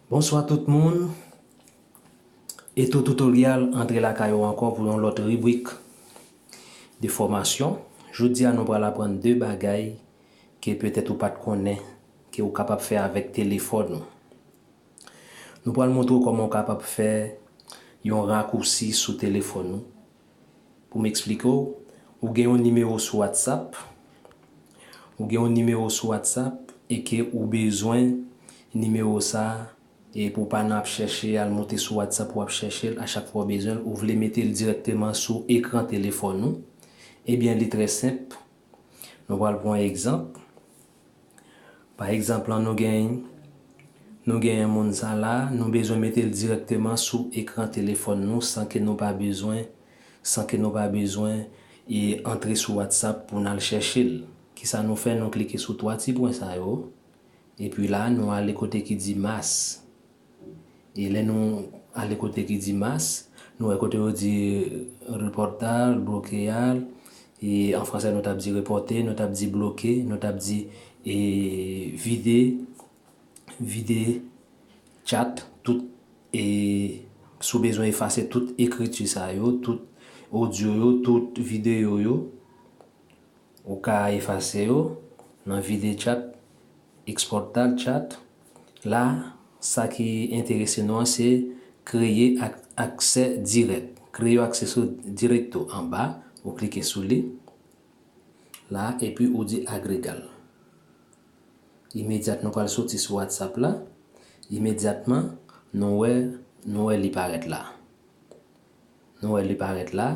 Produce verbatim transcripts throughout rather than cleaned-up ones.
Bonswa tout moun. Eto Tutorial antre lakay ou ankò pou yon lòt ribrik de fòmasyon. Jodi a nou pral aprann de bagay ke petèt ou pa t konnen ke ou kapab fè avèk telefòn ou. Nou pral montre w kòman ou kapab fè yon rakousi sou telefòn ou. Pou m eksplike w, ou gen yon nimewo sou WhatsApp, ou gen yon nimewo sou WhatsApp e ke ou bezwen nimewo sa a, e pou w pa nan ap chèche al monte sou WhatsApp pou w ap chèche l, a chak fwa w bezwen l, ou vle mete l dirèkteman sou ekran telefòn ou, ebyen li trè senp. Nou pral pran egzanp. Pa egzanp lan nou gen nou gen moun sa la, nou bezwen mete l dirèkteman sou ekran telefòn nou san ke nou pa bezwen san ke nou pa bezwen e antre sou WhatsApp pou n al chèche l. Kisa nou fè? Nou klike sou twa ti pwen sa yo. Epi la, nou ale kote ki di mas. E lè nou ale kote ki di mas, nou wè kote yo di repòt al, bloke al. E an fransè, nou t ap di repòte, nou t ap di bloke, nou t ap di e, vide, vide chat, tout e, si w bezwen efase tout ekriti sa yo, tout odyo yo, tout videyo yo, ou ka efase yo nan vide chat, ekspòte chat. La, sa ki enterese nou an, se kreye ak, aksè dirèk. Kreye aksè sou direkto anba, ou klike sou li. La, epi ou di agregal. Imedyat nou pral soti sou WhatsApp la. Imedyatman, nou wè, nou wè li parèt la. Nou wè li parèt la.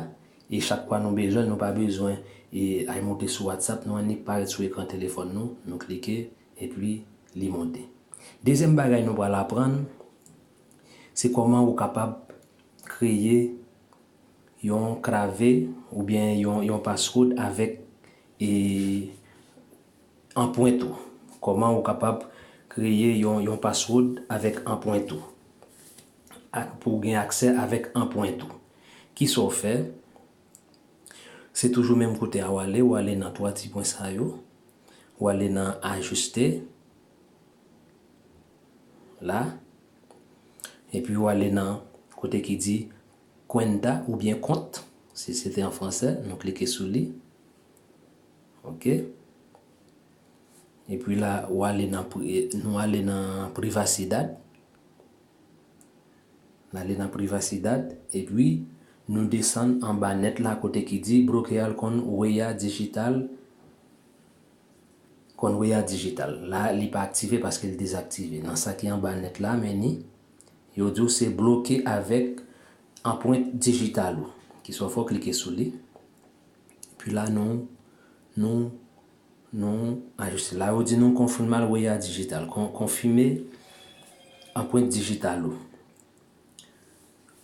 E chak fwa nou bezwen, nou pa bezwen e al monte sou WhatsApp, nou annik parèt sou ekran telefòn nou, nou klike, epi li monte. Dezyèm bagay nou pral aprann, se kòman ou kapab kreye yon krave oubyen yon, yon password avèk e, anpwent ou. Kòman ou kapab kreye yon, yon password avèk anpwent ou. Ak, pou w gen aksè avèk anpwent ou. Kisa w fè? Se toujou menm kote a w ale, w ale nan twa ti pwen sa yo, w ale nan ajiste, la, epi w ale nan kote ki di cuenta oubyen kont, si se te an fransè, nou klike sou li. Oke. Epi la, w ale nan pri-, nou ale nan privasidad. N ale nan privasidad, epi nou desann anba nèt la kote ki di bloke al con huella digital, con huella digital. La, li pa aktive paske li dezaktive. Nan sa ki anba nèt la, men ni, yo di w se bloke avèk anpwent dijital ou. Kisa w fè? W klike sou li. Epi la, nou, nou, nou ajiste. La, yo di nou konfime al huella digital. Kon-, konfime anpwent dijital ou.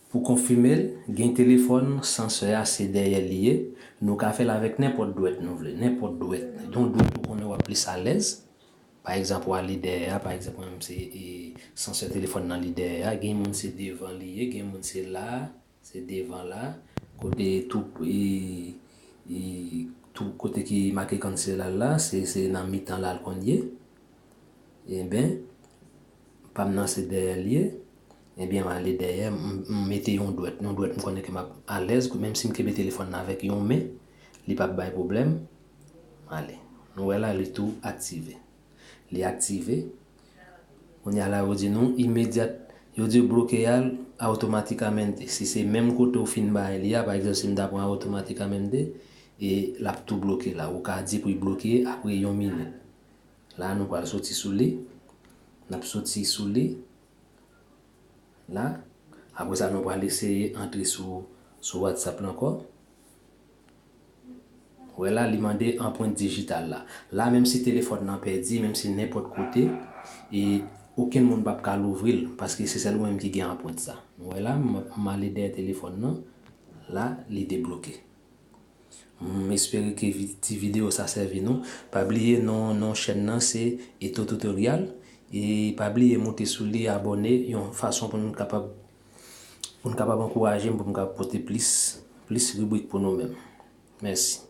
Pou konfime l, gen telefòn, sansè a se dèyè l li ye. Nou ka fè l avèk nenpòt dwèt nou vle, nenpòt dwèt. Yon dwèt ou konnen w ap plis alèz. Pa egzanp, w ale dèyè a, pa egzanp, mwen menm se e, sansè telefòn nan li dèyè a, gen moun se devan li ye, gen moun se la, se devan la, kote tou, e, e, tou kote ki make kanselal la, se, se nan mitan la l konn ye. Enben, pa m nan se dèyè l ye. Ebyen, m ale dèyè, m, m mete yon dwèt. Yon dwèt, m konnen ke m ap alèz, menm si m kenbe telefòn nan avèk yon men, li p ap bay pwoblèm. M ale. Nou wè la, li tou aktive. Li aktive. Kounye a la, yo di nou imedyat, yo di bloke al automáticamente. Si se menm kote w fin bay li a, pa egzanp, si m ta pran automáticamente, e l ap tou bloke la. Ou ka di pou l bloke apre yon minit. La, nou pral soti sou li. N ap soti sou li. La. Apre sa, nou pral eseye antre sou, sou WhatsApp la ankò. Wè la, li mande anpwent dijital la. La, menm si telefòn nan pèdi, menm si nenpòt kote, e okenn moun p ap ka louvri l, paske se sèl ou menm ki gen anpwent sa. Nou wè la, m, m ale dèyè telefòn nan. La, li debloke. M espere ke vi-, ti videyo sa sèvi nou. Pa bliye non, non chèn nan se Eto Tutorial. E pa bliye moute sou li, abòne, yon fason pou nou kapab, pou nou kapab ankouraje m, pou m kapab pote plis, plis ribrik pou nou menm. Mèsi.